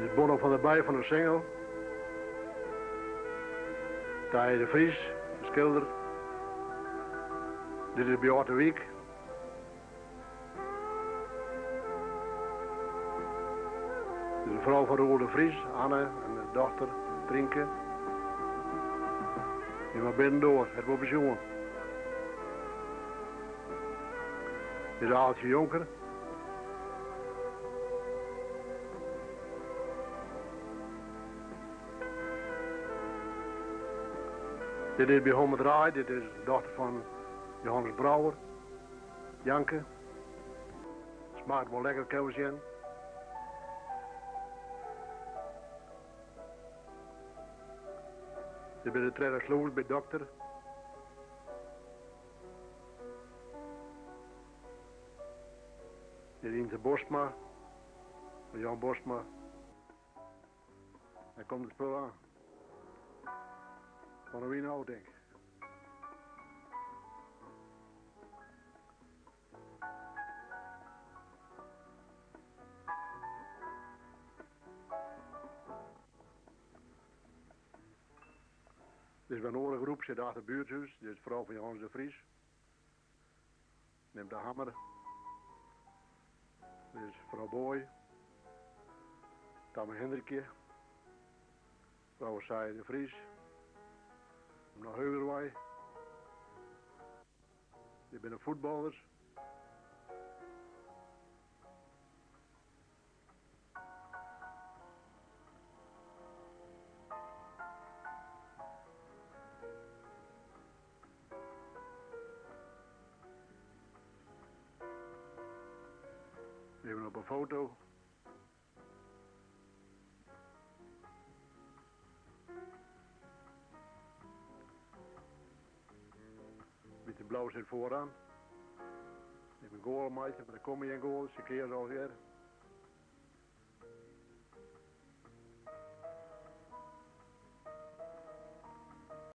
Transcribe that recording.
Dit is Bonno van der Bij fan de Singel. Tije de Vries, de skilder. Dit is Beate de Wyk. Dit is de frou fan Roel de Vries, Anne, en de dochter Trienke. Dy mar binnendoar, it wol besjoen. Dit is Aaltje Jonker. Dit is by Homme Draai, dit is de dochter fan Johannes Brouwer, Janke. Smaakt wol lekker, kinne we sjen. Dit by de tredde slûs by dokter. Dit Ynte Bosma, Jan Bosma. Dêr komt it spul oan. Fan de wyn ôf, tink. Dit is wer in oare groep, sit achter it buerthús. Dit is frou fan Johannes de Vries. Nimt de hammer. Dit is frou Booi. Tamme Hendrikje. Frou Saaie de Vries. Noch hegerwei. Dit binne fuotballers. Even op in foto. Wite blau sit foaran. Even in goal meitsje, mar der komme gjin goal. Se keare allegear.